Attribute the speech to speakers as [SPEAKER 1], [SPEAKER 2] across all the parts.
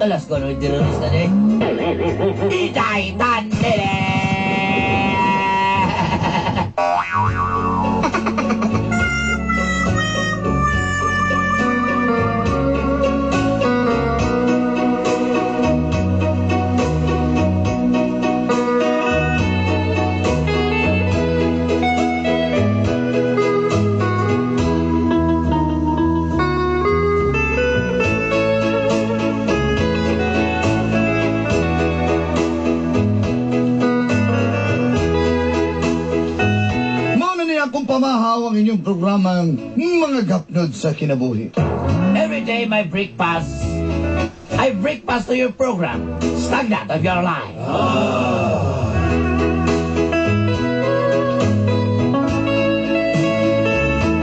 [SPEAKER 1] Alas ko, no, dirulis na din. Itay tanere!
[SPEAKER 2] Akong pamahaw ang inyong programang Mga Gapnod sa Kinabuhi.
[SPEAKER 1] Every day my breakfast, I breakfast to your program, Stagnant of Your Life. Oh.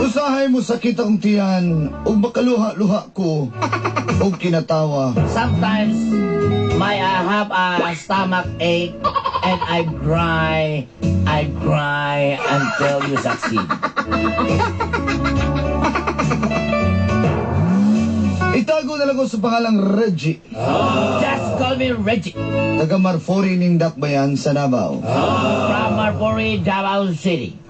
[SPEAKER 2] Usahay mo sakit akong tiyan, o makaluha-luha ko, o kinatawa.
[SPEAKER 1] Sometimes, I have a stomach ache and I cry. I cry until you succeed.
[SPEAKER 2] Itago na lang ko sa pangalang Reggie.
[SPEAKER 1] Oh. Just call me Reggie.
[SPEAKER 2] Taga Marfori ning Dakbayan sa Davao.
[SPEAKER 1] Oh. From Marfori, Davao City.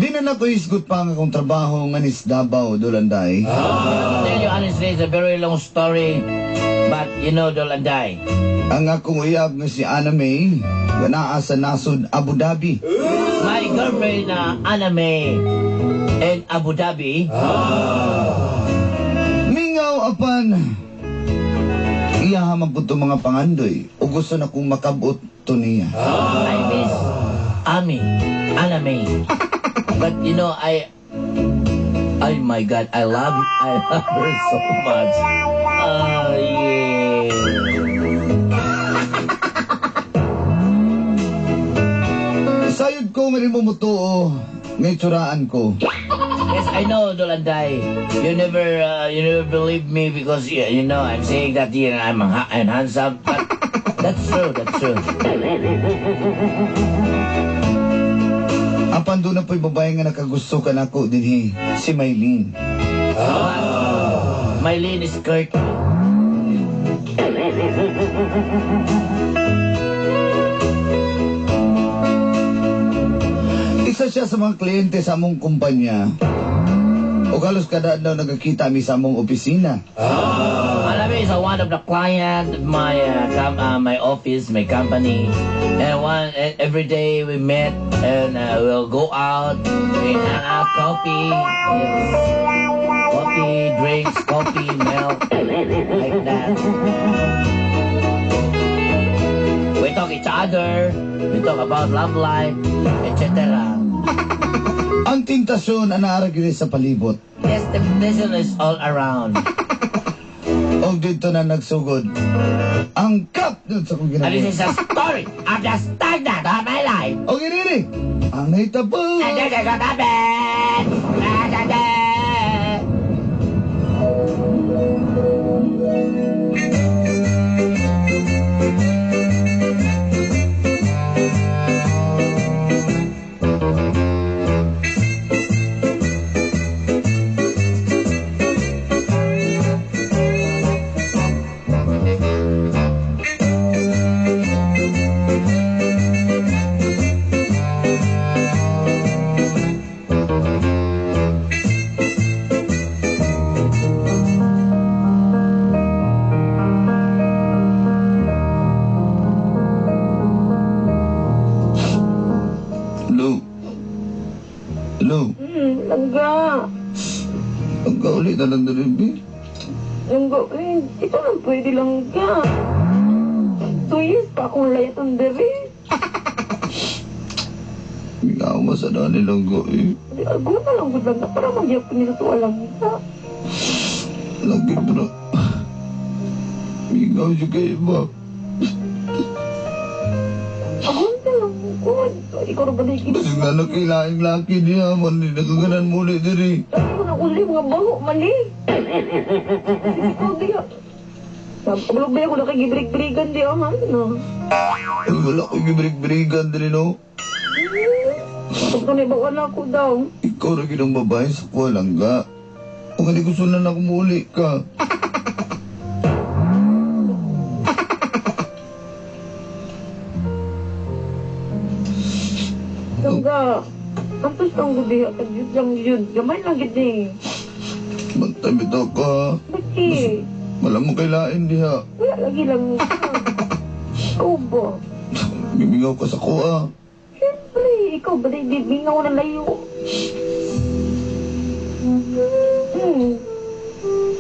[SPEAKER 2] Di na nako isgot pa ang akong trabaho nga nis Davao, Dolanday.
[SPEAKER 1] Oh. Tell you honestly, it's a very long story. But you know, Dolanday.
[SPEAKER 2] Ang akong uyab nga si Anna May, naa sa nasod Abu Dhabi.
[SPEAKER 1] My girlfriend na Anna May in Abu Dhabi.
[SPEAKER 2] Oh. Mingaw apan iyahaman ko itong mga pangandoy o gusto na kong makabot to niya.
[SPEAKER 1] Oh. I miss Anna May. But you know, I oh my God, I love her so much. Oh yeah.
[SPEAKER 2] Sayod ko nga rin mo mutuo, ngay tsuraan ko.
[SPEAKER 1] Yes, I know, Dolanday. You never believe me because you know I'm saying that you know, I'm handsome. But that's true, that's true.
[SPEAKER 2] Apan doon na po'y babae nga nakagusto ka nako dinhi, si Maylene.
[SPEAKER 1] Oh. Maylene is Kurt.
[SPEAKER 2] Isa siya sa mga kliyente sa among kumpanya. O halos kada adlaw nagkakita mi sa among opisina.
[SPEAKER 1] Oh. Alam mo, is one of the client of my my office, my company. And every day we met and we'll go out, we hang out, coffee, yes. Coffee, drinks, coffee, milk, like that. We talk each other, we talk about love life, etc.
[SPEAKER 2] Ang tentasyon ang naaragili sa palibot.
[SPEAKER 1] Yes, temptation is all around.
[SPEAKER 2] O dito na nagsugod ang kap dun sa kong ginagawa.
[SPEAKER 1] And this is a story of the stagnant of my life.
[SPEAKER 2] O giniri, ang nahitabo.
[SPEAKER 1] And this is what happened.
[SPEAKER 2] Hello?
[SPEAKER 3] Langga.
[SPEAKER 2] Langga ulit na lang na rin, B.
[SPEAKER 3] Langga, eh. Ito lang pwede, langga. 2 years pa akong layat ang dere.
[SPEAKER 2] Ikaw masada ni langga, eh.
[SPEAKER 3] Ago na lang, good langga. Para magyapon niya sa tuwa, langga.
[SPEAKER 2] Lagi, bro. Ikaw siya kayo ba?
[SPEAKER 3] Ago na lang, good. Ikaw na ba nakikita?
[SPEAKER 2] Kasi nga nakilaing laki niya, man, nakaganan muli diri.
[SPEAKER 3] Sabi ko na uli, mga baho, mali. Ikaw diya. Sabi, ba ako nakagibrig-brigan diya, ha? No?
[SPEAKER 2] Ay, wala ko gibrig-brigan diri, no?
[SPEAKER 3] Pag tunay ba wala ko daw.
[SPEAKER 2] Ikaw ra gid ang babae sa kuha, langga. Kung hindi gusto na ako muli ka.
[SPEAKER 3] Langga. Antos lang gud diha tagyud lang yun. Gamay lang gid eh.
[SPEAKER 2] Bantay bitaw ka.
[SPEAKER 3] Bakit?
[SPEAKER 2] Wala mo kailain diha.
[SPEAKER 3] Wala lagi lang. Ikaw ba?
[SPEAKER 2] Bibigaw ka sa kuha.
[SPEAKER 3] Siyempre, ikaw ba di bingaw na layo?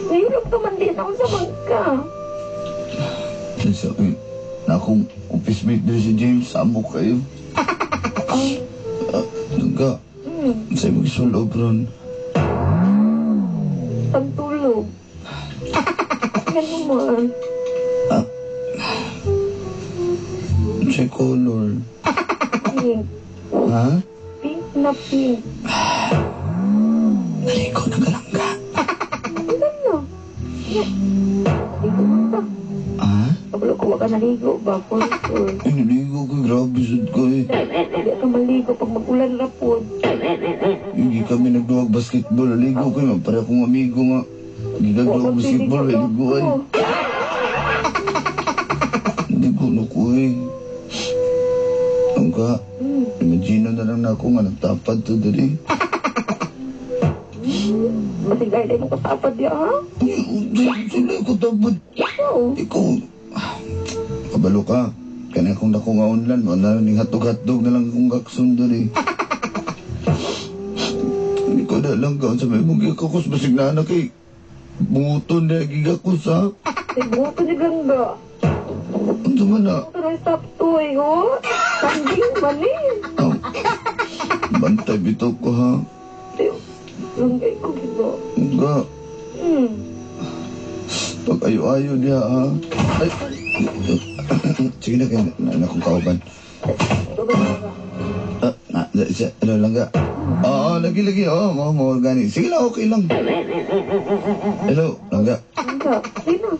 [SPEAKER 3] Nahulog ka man din ako sa bangka.
[SPEAKER 2] Kasi eh, na akong office mate diri si James, amo kayo.
[SPEAKER 3] Ay,
[SPEAKER 2] Langga, sa imong isulob ron.
[SPEAKER 3] Pagtulog. Yan naman.
[SPEAKER 2] Sa color.
[SPEAKER 3] Pink.
[SPEAKER 2] Ha?
[SPEAKER 3] Pink na pink.
[SPEAKER 2] Naligo na ka langga.
[SPEAKER 3] Ano? Naligo ka.
[SPEAKER 2] Ha?
[SPEAKER 3] Kabalo ko wag ka naligo ba? For sure.
[SPEAKER 2] Ay, naligo ko. Grabe sud ko eh.
[SPEAKER 3] Hindi ka maligo pag mag-ulan na po.
[SPEAKER 2] Hindi kami nagduwag basketball. Naligo ko eh. Pare akong amigo nga. Hindi nagduwag basketball. Naliguan. Naligo na ko eh. Langga, imagine na lang na ako nga nagtapad to dali.
[SPEAKER 3] Masigay na yung katapad niya, ha?
[SPEAKER 2] Sila ko tapad.
[SPEAKER 3] Ikaw.
[SPEAKER 2] Ikaw, kabalo ka. Kaya kung dako nga online, mo na ning hatog-hatog na lang akong gakson dali. Hindi ko na lang ka sa may mong gikakos, basig na anak kay buton na gigakos ha.
[SPEAKER 3] Ay, buto ni Gangga.
[SPEAKER 2] Ano man na?
[SPEAKER 3] Buto ng stop toy, oh. Kambing man eh.
[SPEAKER 2] Oh. Bantay bitaw ko ha.
[SPEAKER 3] Langgay ko, diba?
[SPEAKER 2] Nga, pag ayo-ayo niya ha. Ay, sige na kayo, na akong kauban. Ah, na, ano lang ga? Oo, lagi-lagi. Oo, mo, gani. Sige lang, okay lang. Hello, langga.
[SPEAKER 3] Langga, sige na.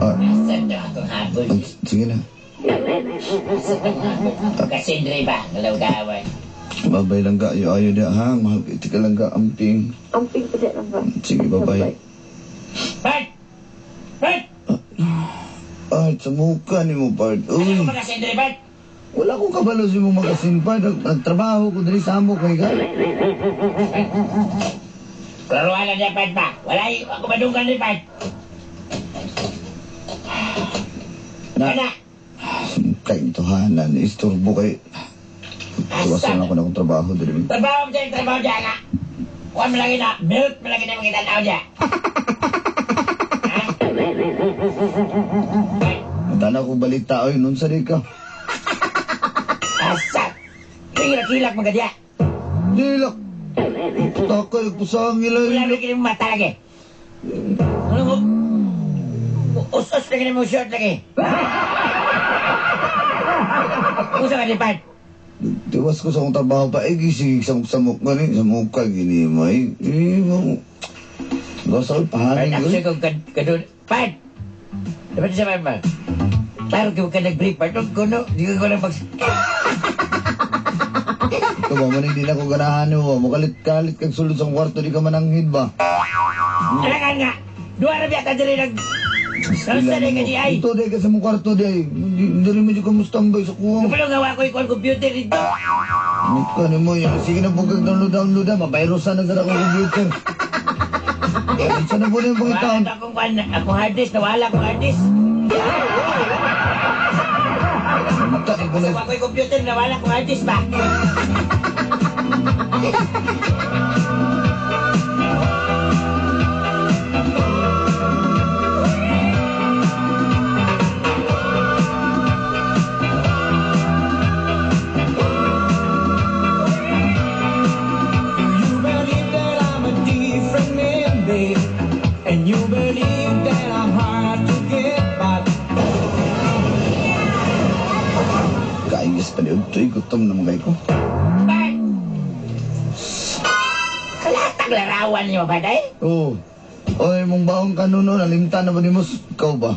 [SPEAKER 2] Ah,
[SPEAKER 1] Asa to akong habol?
[SPEAKER 2] sige na.
[SPEAKER 1] Asa to akong habol? Kasindre ba? Galawgawan.
[SPEAKER 2] Babay langga, ayo-ayo niya ha. Mahal kita ka langga, amping.
[SPEAKER 3] Amping pa siya, langga.
[SPEAKER 2] Sige, babay.
[SPEAKER 1] Bart! Bart!
[SPEAKER 2] Ay, sa mukha ni mo, Bart.
[SPEAKER 1] Ano
[SPEAKER 2] Uy,
[SPEAKER 1] ko makasindre, Bart?
[SPEAKER 2] wala akong kabalo sa imong magasin pa. Nagtrabaho ko diri sa amo kay ka.
[SPEAKER 1] Klaruan na niya, Bart ba? Wala ako madunggan ni Bart.
[SPEAKER 2] Na,
[SPEAKER 1] Kana!
[SPEAKER 2] kay ituhanan, istorbo kay. Tuwasan ako na akong trabaho diri.
[SPEAKER 1] Trabaho mo dyan, trabaho dyan nga. Kuha mo lagi na, milk mo lagi na mga tanaw dyan. Ha? Bart,
[SPEAKER 2] Matanaw ko balita oy, nun sa di ka.
[SPEAKER 1] asa! Kilak-kilak mga diya.
[SPEAKER 2] Dilak. Takay pusangil ay.
[SPEAKER 1] Wala lagi mo mata lagi. Ano mo? Us-us lagi mo short lagi. Usa ka di, Bart.
[SPEAKER 2] Tiwas ko sa akong trabaho pa, eh, gisig samok-samok ka rin, sa mukha, gini mo, eh, eh, mo. Gasa ko,
[SPEAKER 1] Bart,
[SPEAKER 2] pahangin ko.
[SPEAKER 1] actually kung kadun. Bart! Dapat sa Bart ba? Klaro ka nag-brief, Bart. Huwag ko, no? Di ko lang pag...
[SPEAKER 2] Ikaw ba, man, hindi na ko ganahan mo, mukalit-kalit kag sulod sa kwarto, di ka mananghid ba?
[SPEAKER 1] Alangan nga! Duha na biya ka diri nag... Kamusta na ka di ay?
[SPEAKER 2] Ito, di ka sa mong kwarto, di ay. Hindi rin mo ka mo standby sa kuwang.
[SPEAKER 1] Kapalo nga wa ko ikuan computer dito.
[SPEAKER 2] Mukha ni mo, yan. Sige na po kag download, download na. Mabayrosan na sa akong computer. Saan na po na yung
[SPEAKER 1] Wala
[SPEAKER 2] pangitaon?
[SPEAKER 1] na akong kuan, akong hard disk, nawala akong hard disk.
[SPEAKER 2] Mata, ko na.
[SPEAKER 1] Basta wa ko yung computer, nawala akong hard disk ba?
[SPEAKER 4] You believe that I'm a different man, babe. And you believe that I'm hard to get, but
[SPEAKER 2] Kaingis pa ni Ugtoy, gutom na mga ko.
[SPEAKER 1] Bart! Kalatag larawan niyo ba, day?
[SPEAKER 2] Oo. Oy, mong baong kanuno, nalimtan na ba ni mo? Ikaw ba?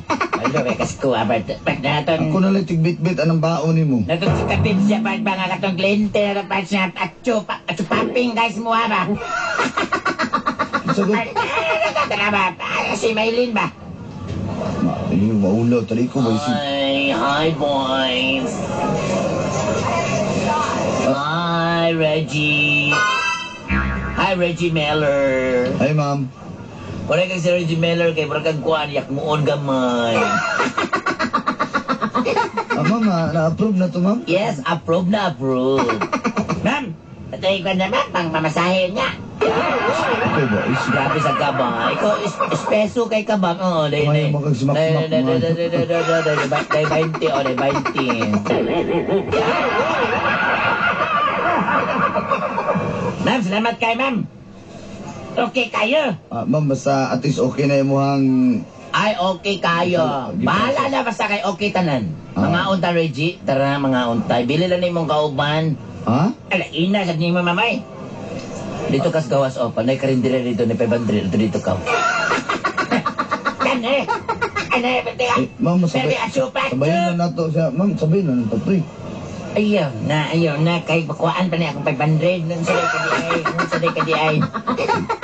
[SPEAKER 1] Ano ba kasi ko abart. Pag naton
[SPEAKER 2] Ako na lang tigbit-bit anong baon nimo.
[SPEAKER 1] Natong si Kapib siya pag mga katong kliyente na pag siya atso pa atso paping guys mo ba.
[SPEAKER 2] Sagot.
[SPEAKER 1] Ay, tara ba? Ay, si Maylin ba?
[SPEAKER 2] Ma, iyo maulaw tali ko ba si
[SPEAKER 1] Hi, hi boys. Hi Reggie. Hi Reggie Miller.
[SPEAKER 2] Ay ma'am.
[SPEAKER 1] Wala kang si Reggie Miller kay murag kang kuan yak muon gamay.
[SPEAKER 2] Ah, ma'am, na-approve na to, ma'am.
[SPEAKER 1] Yes, approve na approve. Ma'am, patay ko na ma'am, pang pamasahe niya.
[SPEAKER 2] Ikaw ba? Is,
[SPEAKER 1] Grabe sa kaba. Ikaw, espeso kay ka ba? Oo, day,
[SPEAKER 2] Kumain
[SPEAKER 1] day.
[SPEAKER 2] mo kang sumaksumak,
[SPEAKER 1] Day, day,
[SPEAKER 2] man.
[SPEAKER 1] day, day, day, day, day, day, day, 20, oh, day, 20. Ma'am, salamat kay ma'am. Okay kayo.
[SPEAKER 2] Ah, ma'am, basta at least okay na imuhang
[SPEAKER 1] Ay, okay kayo. Bahala na basta kay okay tanan. Mga unta, Reggie. Tara, mga unta. Bili lang na imong kauban.
[SPEAKER 2] Ha?
[SPEAKER 1] Ala, ina, sa nimo mamay. Dito kas gawas o, panay karindira dito ni 500 dito dito ka. Kane. Ano, teka.
[SPEAKER 2] Eh, ma'am,
[SPEAKER 1] Pero
[SPEAKER 2] sabay,
[SPEAKER 1] asupat.
[SPEAKER 2] sabayan na nato siya. Ma'am, sabayan na nato, pre.
[SPEAKER 1] Ayaw na, ayaw na. Kay bakuan pa niya akong 500. Nung sanay ka di ay. Nung sanay ka di ay.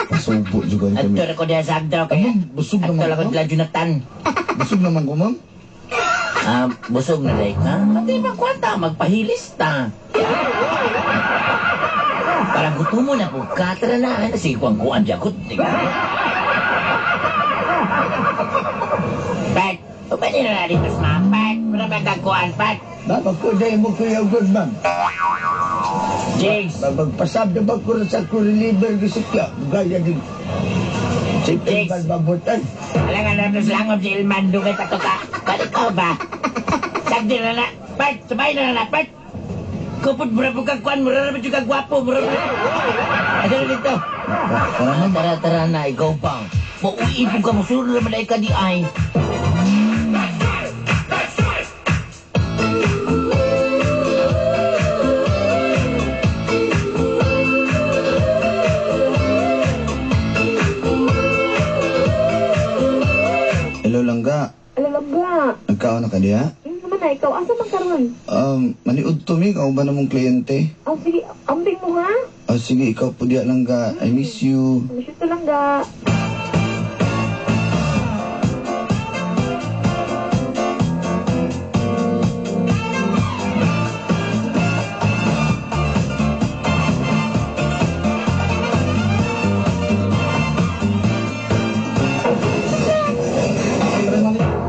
[SPEAKER 2] Pasubo juga kami.
[SPEAKER 1] Ato ko diya sa agdaw.
[SPEAKER 2] Ah,
[SPEAKER 1] Kaya,
[SPEAKER 2] ma'am, busog
[SPEAKER 1] ato
[SPEAKER 2] naman
[SPEAKER 1] ako
[SPEAKER 2] ko.
[SPEAKER 1] nila Jonathan.
[SPEAKER 2] Busog naman ko, ma'am.
[SPEAKER 1] Ah, busog na dahil ka? Pati magkwanta, magpahilis ta. Parang gusto mo na po ka, tara na. Ano, sige, kuwang kuwan dyan ko. Pat, upanin na dito sa mga Pat. Wala ba kagkuhan, Pat?
[SPEAKER 5] Ma'am, ako na mo ko yung good, ma'am.
[SPEAKER 1] Jigs,
[SPEAKER 5] Magpasab na ba ko sa ko reliever gisikya? Gaya din. Sa
[SPEAKER 1] Jigs.
[SPEAKER 5] balbabutan.
[SPEAKER 1] Alam nga na sa langob si Ilman, dugay pa to ka. Balik ka ba? Sagdi na na. Pat, sabay na na, Pat. Kupod, mura po kang kuwan, mura naman juga gwapo, mura mura. Ano na dito?
[SPEAKER 2] Tara, ma'am.
[SPEAKER 1] Tara, tara na, ikaw pa. Mauipog ka, musulod naman ay ka di ay.
[SPEAKER 2] Hello, langga.
[SPEAKER 3] Alalabga.
[SPEAKER 2] Nagkaon na ka diha?
[SPEAKER 3] Ano naman na ikaw? Asa man karon?
[SPEAKER 2] Maniud to mi, kauban na mong kliyente.
[SPEAKER 3] Oh, sige, ambing mo ha.
[SPEAKER 2] Ah, sige, ikaw po diha, langga. I miss you.
[SPEAKER 3] Miss you to langga.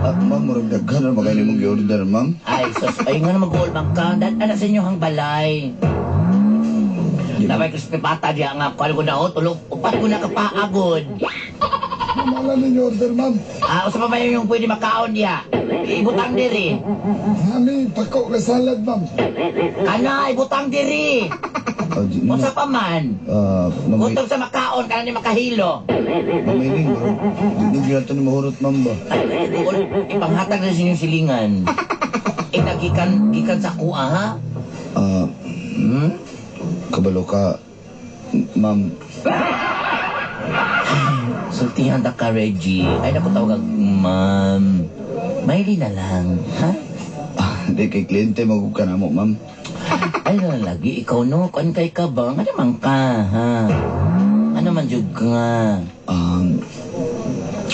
[SPEAKER 2] Ah, ma'am, murag daghan na ba kayo nimong gi-order, ma'am?
[SPEAKER 1] Ay, sus, ay nga na mag-uulbang ka. Dahil anak sa inyo hang balay. Nabay crispy pata diya nga. Kuwan ko na, oh, tulog. Upat ko na kapaagod.
[SPEAKER 5] Ma'am, ala ninyo order, ma'am.
[SPEAKER 1] Ah, usa pa ba yun yung pwede makaon diya? Ibutang diri.
[SPEAKER 5] Ami, pako ka salad, ma'am.
[SPEAKER 1] Kana, ibutang diri.
[SPEAKER 2] Ah, di,
[SPEAKER 1] Usa pa man.
[SPEAKER 2] Ah, ma'am,
[SPEAKER 1] Gutom sa makaon, kana ni makahilo.
[SPEAKER 2] ma'am, Eileen, murag, di di ni mahurot, ma'am ba?
[SPEAKER 1] Ay, ipanghatag na sa inyong silingan. Eh, nagikan, gikan sa kuha, ha?
[SPEAKER 2] Ah,
[SPEAKER 1] Hmm?
[SPEAKER 2] kabalo ka, ma'am.
[SPEAKER 1] Sultihan ta ka, Reggie. Ay, naku, tawag ang, ma'am. Maili na lang, ha?
[SPEAKER 2] Ah, di kay kliyente magug ka na mo, ma'am.
[SPEAKER 1] Ay, na lagi, ikaw no, kuan kay ka ba? Ano man ka, ha? Ano man jud ka?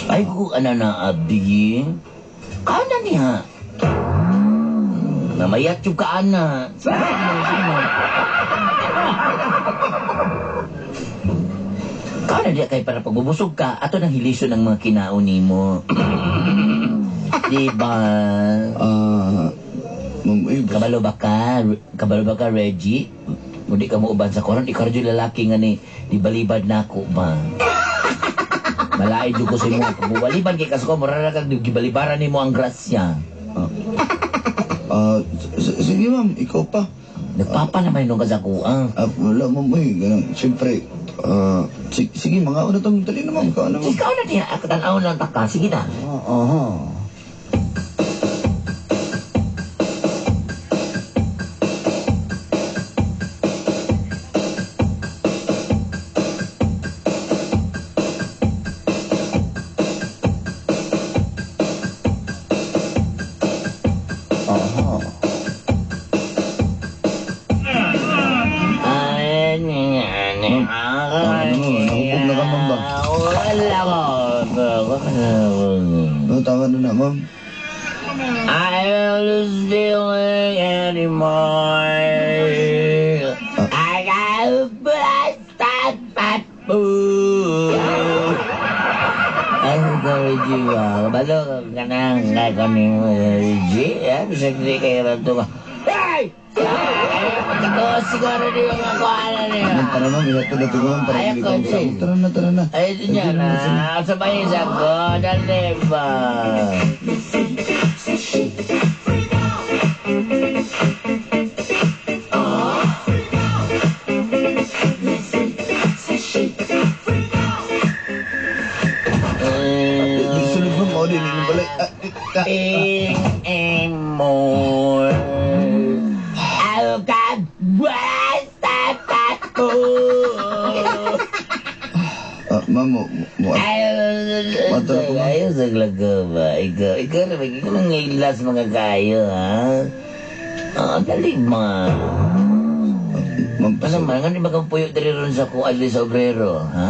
[SPEAKER 1] Ay, ko, ano na, abi? Kaana niya? Namayat yung kaana. Sige, sige. Kaana diya kay para pagbubusog ka, ato nang hilison ang mga kinaon nimo. Diba?
[SPEAKER 2] Ah, ma'am, eh,
[SPEAKER 1] Kabalo ba ka? Kabalo ba ka, Reggie? Hindi ka mo uban sa koron, ikaw rin yung lalaki nga ni, di balibad na ako ba? Malain jud ko sa imo. Pag mubaliban kay kaso ko, mura na kag gibalibaran nimo ang grasya.
[SPEAKER 2] Ah, sige, ma'am, ikaw pa.
[SPEAKER 1] Nagpapa naman nung kasakuan.
[SPEAKER 2] Ah, wala, ma'am, eh, ganun. Siyempre, ah, sige, mga una tong dali na, ma'am, ikaw na, ma'am.
[SPEAKER 1] Ikaw na diha, ako tanaw lang ta ka. Sige na.
[SPEAKER 2] Ah, aha. Ma'am.
[SPEAKER 1] I don't lose feeling anymore. I got blast my food. Ay, ito, Reggie ba? Kabalo ka na, nga ni Reggie. Eh, bisag di kayo rin ito. Hey! Ay, pagkatuwa siguro di yung makuha niya.
[SPEAKER 2] Ma'am, tara ma'am, ihatod na ito ma'am para
[SPEAKER 1] Ay,
[SPEAKER 2] dili
[SPEAKER 1] ako,
[SPEAKER 2] ka. Tara na, tara na.
[SPEAKER 1] Ay, ito niya na. Sabay sa ko, dali ba?
[SPEAKER 2] Sulod ma'am, oh, dili na balay.
[SPEAKER 1] Being anymore. I've got
[SPEAKER 2] Ma'am, mo, mo,
[SPEAKER 1] Ayaw sa ba? Ikaw, ikaw na ba? Ikaw nang ilas mga kayo, ha? Ah, dali ma.
[SPEAKER 2] Ma'am,
[SPEAKER 1] Ano man, nga di ba kang puyo diri ron sa kuan sa obrero, ha?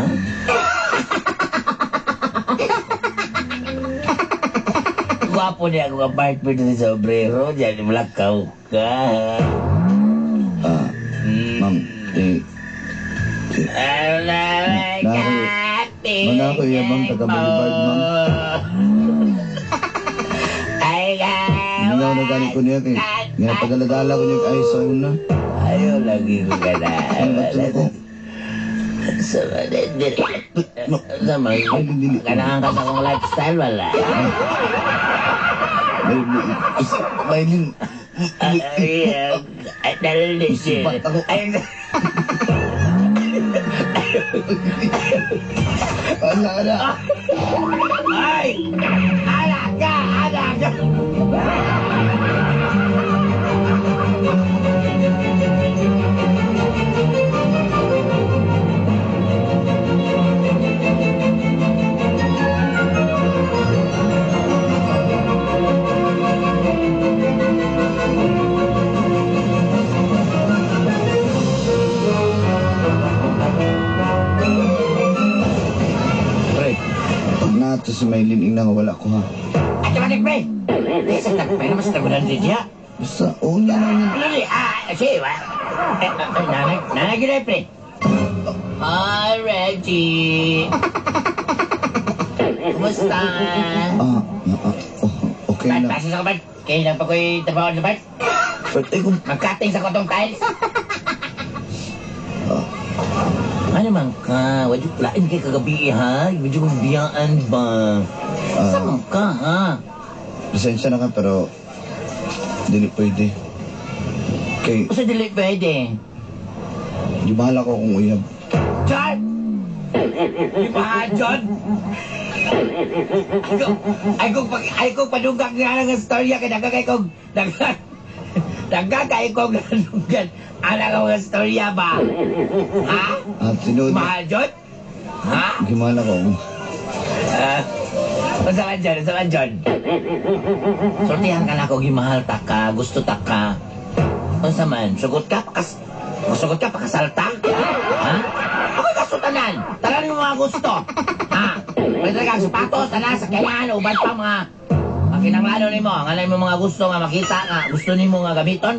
[SPEAKER 1] Gwapo niya akong apartment diri sa obrero, diyan malakaw ka.
[SPEAKER 2] Ma'am, eh, Mana ako, iya, ma'am, taga Boulevard, ma'am.
[SPEAKER 1] Ay,
[SPEAKER 2] Mingaw na gani ko niya kay nga pagaladala ko niya ay sa una.
[SPEAKER 1] Ayaw lagi ko ka na.
[SPEAKER 2] Ano ko?
[SPEAKER 1] Sa sa ganahan ka sa akong lifestyle, wala.
[SPEAKER 2] Maylin,
[SPEAKER 1] Ay, ay, dali siya.
[SPEAKER 2] Sipat ako.
[SPEAKER 1] Ay,
[SPEAKER 2] ala ala.
[SPEAKER 1] Ay! Alaga! Alaga!
[SPEAKER 2] Pre, pag nato si Maylin ing nga wala ko ha.
[SPEAKER 1] Ay, tamanik, pre! Sa tagpay naman sa tagulan din siya.
[SPEAKER 2] Basta una na niya.
[SPEAKER 1] Ano ni? Sige, ba? Eh, ay, nanay, nanay gina, pre. Hi, Reggie. Kumusta?
[SPEAKER 2] Oh, okay
[SPEAKER 1] Bart,
[SPEAKER 2] na.
[SPEAKER 1] pasa sa kabart. Kaya lang pa ko'y trabaho sa Bart.
[SPEAKER 2] But ay kung
[SPEAKER 1] Magkating sa kotong tiles. Ano man ka? Wadyo lain kay kagabi, ha? Medyo kong biyaan ba? Saan ka, ha?
[SPEAKER 2] Pasensya na ka pero dili pwede. Kay
[SPEAKER 1] Basta dili pwede.
[SPEAKER 2] di bahala ko kung uyab.
[SPEAKER 1] Char! Di ba, John? Ay kung pag ay kung padunggang nga nga storya kay daghang kay kong daghang daghang kay kong nadunggan ana nga mga storya ba? Ha?
[SPEAKER 2] Tinuod.
[SPEAKER 1] Mahal, John? Ha?
[SPEAKER 2] Gimala ko.
[SPEAKER 1] Unsa man, John? Unsa man, John? Sultihan ka na ako, gimahal ta ka, gusto ta ka. Unsa man, sugot ka, pakas... Sugot ka, pakasalta? Ha? Ako kasutanan. Tanan yung mga gusto. Ha? Pwede kang sapatos, tanan, sakyanan, uban pa mga... Mga kinanglano nimo, nga mo mga gusto nga makita nga gusto nimo nga gamiton,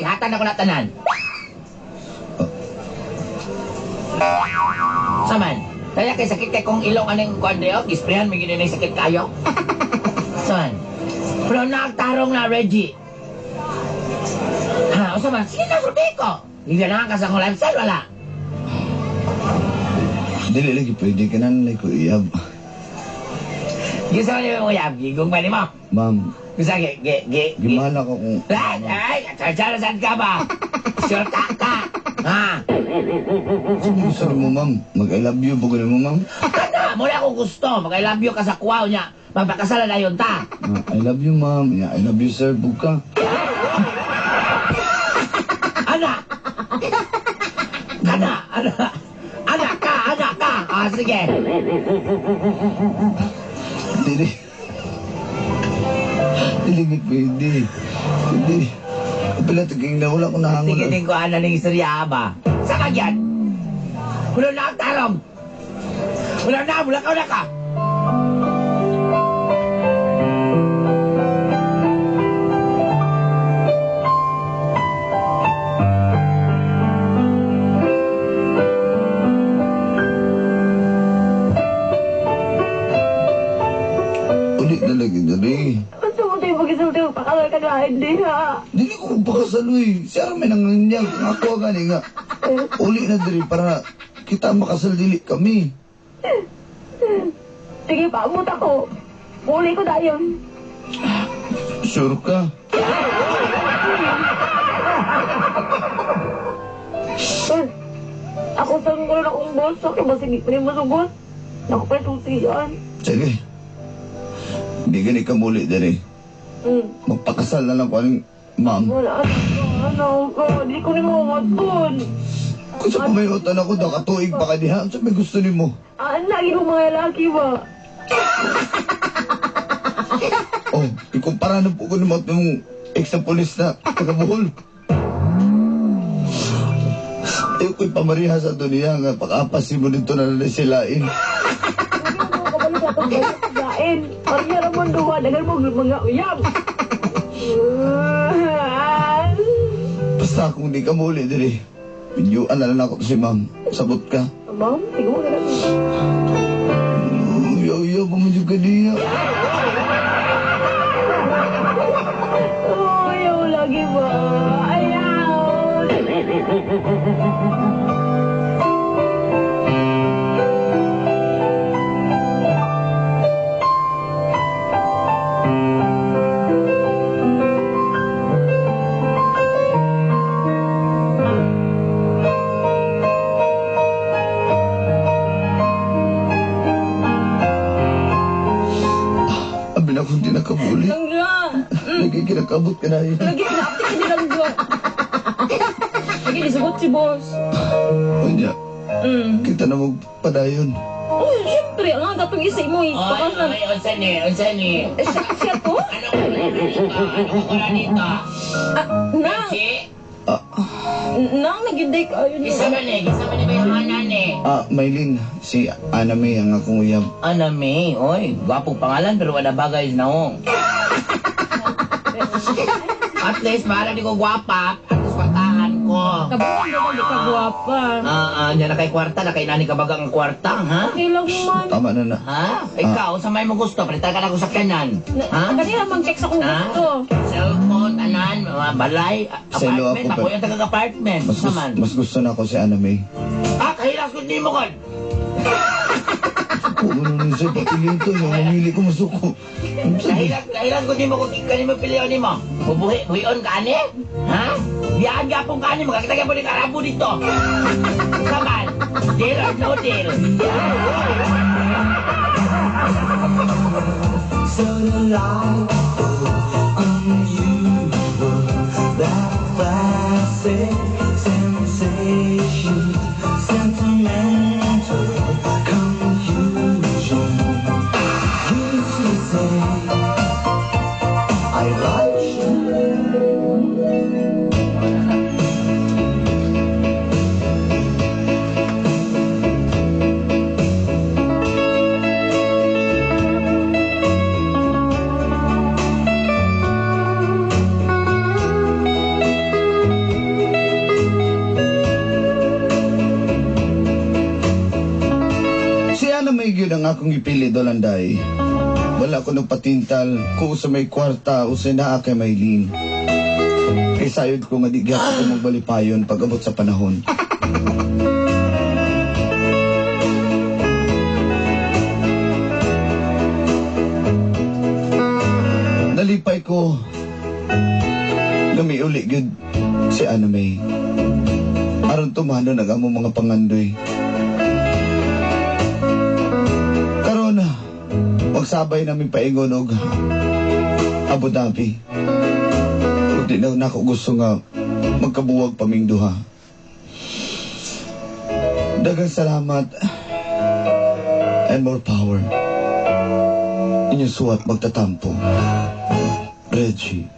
[SPEAKER 1] ihatan ako na tanan. Saman, kaya kay sakit kay kong ilong aning kuan oh, gisprehan may gini sakit kayo. Saman. Pero nagtarong na Reggie. Ha, o saman, sige na sulti ko. Giganahan ka sa akong lifestyle, wala.
[SPEAKER 2] Dili lagi pwede ka na ko uyab.
[SPEAKER 1] Gisa mo mo yab, gigong ba nimo?
[SPEAKER 2] Ma'am,
[SPEAKER 1] Gisa gi gi gi.
[SPEAKER 2] gimala ko kung
[SPEAKER 1] Ay, ay, saan ka ba? Sure ka ka. Ha?
[SPEAKER 2] Gusto nimo ma'am, mag I love you bugo nimo ma'am.
[SPEAKER 1] Kana, muna akong gusto. Mag I love you ka sa kuwaw niya. Magpakasala na yun ta.
[SPEAKER 2] I love you ma'am, yeah, I love you sir, buka.
[SPEAKER 1] Ana! Kana, ana. Ana ka, ana ka. Ah, sige.
[SPEAKER 2] Dili. Dili gid pwede. Dili. Kapila tiging na wala ko nahangon.
[SPEAKER 1] Sige din ko ana ng istorya ba? Sa kagyan. Wala na ang tarong. Wala na, wala ka na ka.
[SPEAKER 3] Ay, magisulti ko pakasal ka na, hindi ha.
[SPEAKER 2] Dili ko magpakasal uy. Siya may nangangyag. Ang ako gani nga. Uli na diri para kita makasal dili kami.
[SPEAKER 3] Sige, paabot ako. Uli ko dayon.
[SPEAKER 2] Sure ka?
[SPEAKER 3] Ako sa ngulo na akong boss. Okay, basig di pa rin masugot. Naku pa yung susiyan.
[SPEAKER 2] Sige. Hindi gani ka muli diri. Magpakasal na lang ko aning ma'am.
[SPEAKER 3] Wala. Ano ko? Di ko ni mo matun.
[SPEAKER 2] Kung sa pamayotan ako, nakatuig pa ka diha. Sa may gusto nimo?
[SPEAKER 3] Ah, lagi ko mga lalaki ba?
[SPEAKER 2] Oh, ikumpara na po ko naman itong ex na polis na taga Bohol. Ayaw ko'y pamariha sa dunia nga pag-apas mo dito na lang silain.
[SPEAKER 3] Kabalo sa atong kain. Maria Ramon duha, daghan mo mga uyab.
[SPEAKER 2] Basta kung di ka muli diri, binyuan na lang ako si ma'am. Sabot ka.
[SPEAKER 3] Ma'am, sige mo na lang.
[SPEAKER 2] Yaw-yaw, pamadyo ka niya.
[SPEAKER 3] Oh, ayaw lagi ba? Ayaw!
[SPEAKER 2] Abi na kung di nakabuli.
[SPEAKER 6] Langga!
[SPEAKER 2] Lagi kinakabot ka na yun.
[SPEAKER 6] Lagi, naapti ka ni Langga. Lagi, nisugot si boss.
[SPEAKER 2] Unya, kita na magpadayon.
[SPEAKER 6] Oh, syempre, ang aga itong isa mo eh.
[SPEAKER 1] Oy,
[SPEAKER 6] Baka
[SPEAKER 1] oy, unsa ni? Unsa ni?
[SPEAKER 6] Eh, siya to?
[SPEAKER 1] Ano ko na dito? Ano ko na dito?
[SPEAKER 6] Ah, nang,
[SPEAKER 1] Si?
[SPEAKER 6] nang, nagyuday ka. Ayun
[SPEAKER 1] Isa man eh, isa man eh, may hanan eh.
[SPEAKER 2] Ah, Maylin, si Ana May ang akong uyab.
[SPEAKER 1] Ana May, oy, gwapong pangalan pero wala bagay sa naong. At least, bahala di ko gwapa, at least kwartahan ko.
[SPEAKER 6] Kabuhan ba di ka gwapa?
[SPEAKER 1] Ah, ah, na kay kwarta, na kay nani kabaga ang kwarta, ha?
[SPEAKER 6] Okay lang man.
[SPEAKER 2] Tama na na.
[SPEAKER 1] Ha? Ikaw, sa may mo gusto, palitan ka na kung sakyanan. Ha?
[SPEAKER 6] Kanina mang-check sa kung
[SPEAKER 1] Ha?
[SPEAKER 6] gusto.
[SPEAKER 1] Cellphone, tanan, mga balay,
[SPEAKER 2] Selo
[SPEAKER 1] apartment,
[SPEAKER 2] ako,
[SPEAKER 1] ako
[SPEAKER 2] pero-
[SPEAKER 1] yung taga-apartment.
[SPEAKER 2] Mas,
[SPEAKER 1] Sa man.
[SPEAKER 2] mas gusto na ako si Ana May.
[SPEAKER 1] Ah, kahilas ko di mo kon.
[SPEAKER 2] Kung ano nun siya, papiliin to. Yung mamili ko, masuko. Ano sabi?
[SPEAKER 1] Kahilas, kahilas ko di mo kung kani mo piliyon nimo. Bubuhi, buhion ka ani? Ha? Biyaan gapon ka ani, magkakita ka po ni karabo dito. Saman, deal or no deal.
[SPEAKER 4] So delightful, unusual, that classic sensation, sentimental confusion. Used to say, I like you.
[SPEAKER 2] Si Ana May gyud ang akong ipili dolanday. Wala ko nagpatintal kung sa may kwarta o sa naa kay Maylin. Kay sayod ko nga di gyapon ko magbalipayon pag abot sa panahon. Nalipay ko nga miuli gyud si Ana May. Aron tumano nag among mga pangandoy. Karon, magsabay namin paingon og Abu Dhabi. Ug di na nako gusto nga magkabuwag paming duha. Daghang salamat and more power. Inyong suwat magtatampo. Reggie.